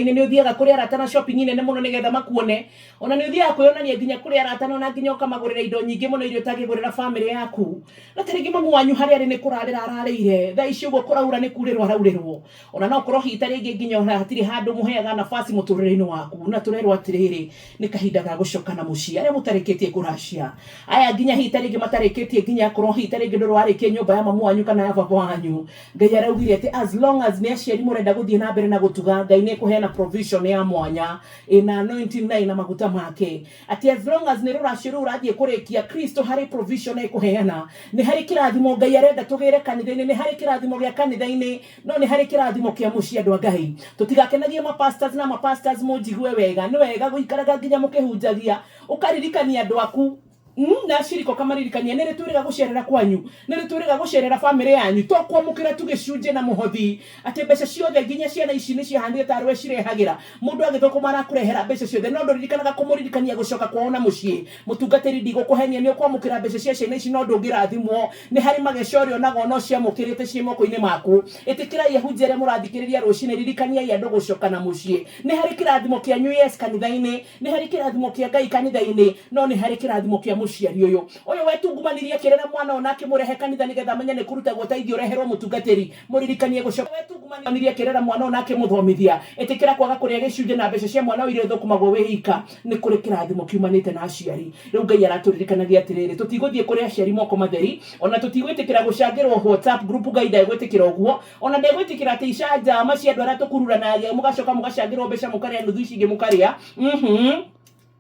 Nĩ ũthiaga kũrĩ arata na shopping nene mũno nĩgetha makuone. Ona nĩ ũthiaga kwĩyonania nginya kũrĩ arata na ona nginya ũkamagũrĩra indo nyingĩ mũno iria ũtangĩgũrĩra famĩlĩ yaku. Na ta rĩngĩ mamu wanyu harĩa arĩ nĩ kũrarĩra ararĩire. Thaa ici ũguo kũraura nĩ kurĩrwo araurĩrwo. Ona no ũkorwo hihi ta rĩngĩ nginya ona hatirĩ handũ mũheaga nafasi mũtũrĩre-inĩ waku. Na tũrerwo atĩrĩrĩ, nĩ kahinda ga gũcoka na mũciĩ. Arĩa mũtarĩkĩtie kũracia. Aya nginya hihi ta rĩngĩ matarĩkĩtie nginya akorwo hihi ta rĩngĩ ndũrĩ warĩkia nyũmba ya mamu wanyu kana ya baba wanyu. Ngai araugire atĩ as long as nĩ aciari mũrenda gũthiĩ na mbere na gũtuga, Ngai nĩ ekũheana provision ya mwanya ĩna anointing na ĩna maguta make. Atĩ as long as nĩ rũracio rũu ũrathiĩ kũrĩkia, Kristo harĩ provision ekũheana. Nĩ harĩ kĩrathimo Ngai arenda tũgĩre kanitha-inĩ, nĩ harĩ kĩrathimo gĩa kanitha-inĩ, no nĩ harĩ kĩrathimo kĩa mũciĩ andũ a Ngai. Tũtigakenagie ma pastors na ma pastors mũnjigue wega, nĩ wega gũikaraga nginya mũkĩhunjagia, ũkaririkania andũ aku. Na acirika ũkamaririkania nĩ rĩ twĩrĩga gũcerera kwanyu, nĩ rĩ twĩrĩga gũcerera bamĩrĩ yanyu, to kwamũkĩra tu gĩcunjĩ na mũhothi, atĩ mbeca ciothe nginya ciana ici nĩ ciahanire tarĩ we cirehagĩra, mũndũ agĩthũkũma arakũrehera mbeca ciothe no ndũririkanaga kũmũririkania gũcoka kwao na mũciĩ. Mũtungatĩri ndigũkũhenia nĩ ũkwamũkĩra mbeca cia ciana ici no ndũngĩrathimwo, nĩ harĩ mageca ũrĩonaga ona ũciamũkĩrĩte ciĩ moko-inĩ maku. Ĩtĩkĩrai ahunjia arĩa mũrathikĩrĩria rũcinĩ, ririkaniai andũ gũcoka na mũciĩ. Nĩ harĩ kĩrathimo kĩanyu yes kanitha-inĩ, Nĩ harĩ kĩrathimo kĩa Ngai kanitha-inĩ, no nĩ harĩ kĩrathimo kĩa mũciari ũyũ. Ũyũ wetungumanirie akĩrera mwana ũyũ na akĩmũrehe kanitha nĩgetha amenye nĩ kũrutagwo ũteithio ũreherwo mũtungatĩri. Mũririkanie gũcoka. Wetungumanirie akĩrera mwana ũyũ na akĩmũthomithia. Ĩtĩkĩra kwaga kũrĩa gĩcunjĩ na mbeca cia mwana ũyũ iria ũthũkũmagwo wĩ ika. Nĩ kũrĩ kĩrathimo kiumanĩte na aciari. Rĩu Ngai aratũririkanagia atĩrĩrĩ, tũtigũthiĩ kũrĩ aciari moko matheri, ona tũtigwĩtĩkĩra gũcangĩrwo WhatsApp group Ngai ndegwĩtĩkĩra ũguo. Ona ndegwĩtĩkĩra atĩ icanjama cia andũ arĩa tũkururanagia mũgacoka mũgacangĩrwo mbeca mũkarĩa nuthu ici ingĩ mũkarĩa.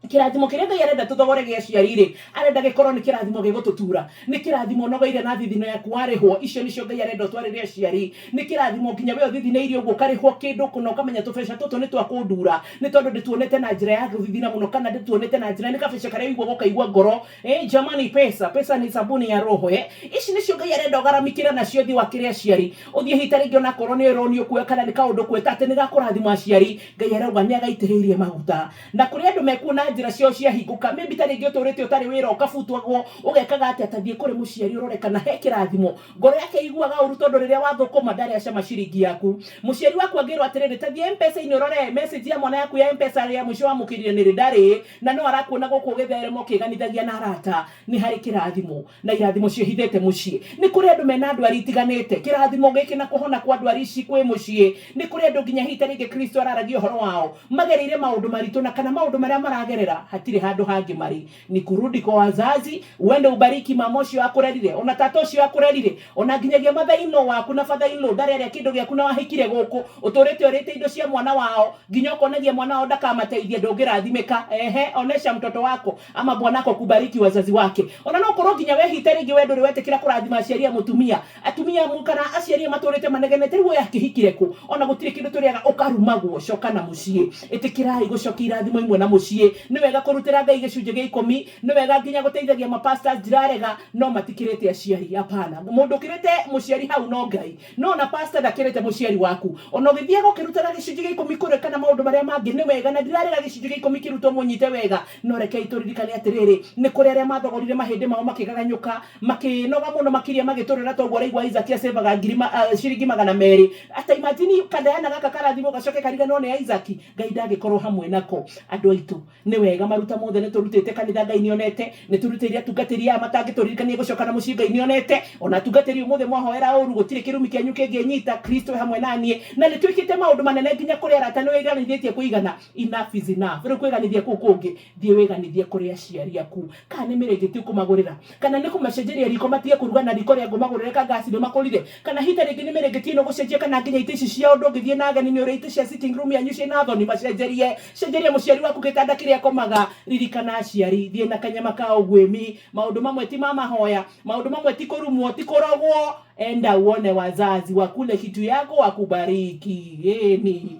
Kĩrathimo kĩrĩa Ngai arenda tũthogore gĩa aciari rĩ, arenda gĩkorwo nĩ kĩrathimo gĩgũtũtura. Nĩ kĩrathimo ũnogeire na thithino yaku warĩhwo, icio nĩcio Ngai arenda ũtwarĩre aciari. Nĩ kĩrathimo nginya we ũthithinĩirie ũguo ũkarĩhwo kĩndũ kũna ũkamenya tũbeca tũtũ nĩ twa kũndura, nĩ tondũ ndĩtuonete na njĩra ya gũthithina mũno kana ndĩtuonete na njĩra, nĩ kabeca karĩa ũiguaga ũkaigua ngoro. Eh, jamani pesa pesa ni sabuni ya roho eh. Ici nicio Ngai arenda ũgaramikĩra nacio thiĩ wakĩre aciari ũthiĩ hita rĩngĩ onakorwo nĩ roni ũkuoya kana nĩ kaũndũ ũkueta atĩ nĩ gakũrathima aciari. Ngai arauga nĩ agaitĩrĩirie maguta na kũrĩ andũ mekuona njĩra ciao ciahingũka. Maybe ta rĩngĩ ũtũrĩte ũtarĩ wĩra ũkabutwagwo ũgekaga atĩa, ta thiĩ kũrĩ mũciari ũrore kana he kĩrathimo. Ngoro yake ĩiguaga ũru tondũ rĩrĩa wathũkũma ndarĩ acama ciringi yaku. Mũciari waku angĩrwo atĩrĩrĩ, ta thiĩ M-Pesa-inĩ ũrore message ya mwana yaku ya M-Pesa ya mũico wamũkĩrire nĩ rĩ, ndarĩ. Na no arakuona gũkũ ũgĩtherema ũkĩganithagia na arata. Nĩ harĩ kĩrathimo, na irathimo ciĩhithĩte mũciĩ. Nĩ kũrĩ andũ mena ndwari itiganĩte. Kĩrathimo gĩkĩ na kũhona kwa ndwari ici kwĩ mũciĩ. Nĩ kũrĩ andũ nginya hihi ta rĩngĩ Kristo araragia ũhoro wao, magereire maũndũ maritũ na kana maũndũ marĩa maragerera hatirĩ handũ hangĩ marĩ. Ni kurudi kwa wazazi, uende ubariki mama ũcio akũrerire, ona tata ũcio akũrerire, ona nginyagia mother in law waku na father in law ndarĩ arĩa kĩndũ gĩaku na wahikire gũkũ, ũtũrĩte ũrĩte indo cia mwana wao, nginya ũkonagia mwana wao ndakamateithie, ndũngĩrathimĩka. Ehe, onesha mtoto wako ama bwanako kubariki wazazi wake. Ona no ũkorwo nginya we hita rĩngĩ we ndũrĩ wetĩkĩra kũrathima aciari a mũtumia, atumia amu kana aciari aya matũrĩte manegenete, rĩu ũyũ akĩhikire kũ? Ona gũtirĩ kĩndũ tũrĩaga, ũkarumagwo. Coka na mũciĩ. Ĩtĩkĩrai gũcokia irathimo imwe na mũciĩ. Nĩ wega kũrutĩra Ngai gĩcunjĩ gĩa ikũmi, nĩ wega nginya gũteithagia ma pastors, ndirarega, no matikĩrĩte aciari. Hapana. Mũndũ ũkĩrĩte mũciari hau no Ngai. No ona pastor ndakĩrĩte mũciari waku. Ona ũgĩthiaga ũkĩrutaga gĩcunjĩ gĩa ikũmi kũrĩ kana maũndũ marĩa mangĩ nĩ wega, na ndirarega gĩcunjĩ gĩa ikũmi kĩrutwo mũnyite wega, no rekei tũririkane atĩrĩrĩ, nĩ kũrĩ arĩa mathogorire mahĩndĩ mao makĩgaganyũka, makĩnoga mũno makĩria magĩtũrĩra toguo ũraigua Isaac acevaga ngiri ma, ciringi 200. Ata imagine kadayana gaka karathimwo gacoke kariganĩrwo nĩ Isaac, Ngai ndangĩkorwo hamwe nako. Andũ aitũ, nĩ wega maruta mothe nĩ tũrutĩte kanitha Ngai nĩonete, nĩ tũrutĩire atungatĩri aya matangĩtũririkania gũcoka na mũciĩ Ngai nĩonete, ona atungatĩri ũmũthĩ mwahoera ũru gũtirĩ kĩrumi kĩanyu kĩngĩnyita, Kristo e hamwe naniĩ, na nĩ twĩkĩte maũndũ manene nginya kũrĩ arata nĩ wĩiganithĩtie kũigana, enough is enough. Rĩu kwĩganithia kũu kũngĩ, thiĩ wĩganithie kũrĩ aciari aku. Kana nĩ mĩrĩngĩti ũkũmagũrĩra, kana nĩ kũmacenjeria riko matige kũruga na riko rĩa ngũ magũrĩre ka gas nĩ makũrire, kana hihi ta rĩngĩ nĩ mĩrĩngĩti ĩno ũgũcenjia kana nginya itĩ ici ciao ndũngĩthiĩ na ageni nĩ ũrĩa itĩ cia sitting room yanyu ciĩna thoni macenjerie. Cenjeria mũciari waku gĩtanda kĩrĩa akomaga. Ririkana aciari, thiĩ na kanyama ka ũguĩmi. Maũndũ mamwe ti ma mahoya, maũndũ mamwe ti kũrumwo, ti kũrogwo. Enda uone wazazi wakule kitu yako wakubariki. Ĩni.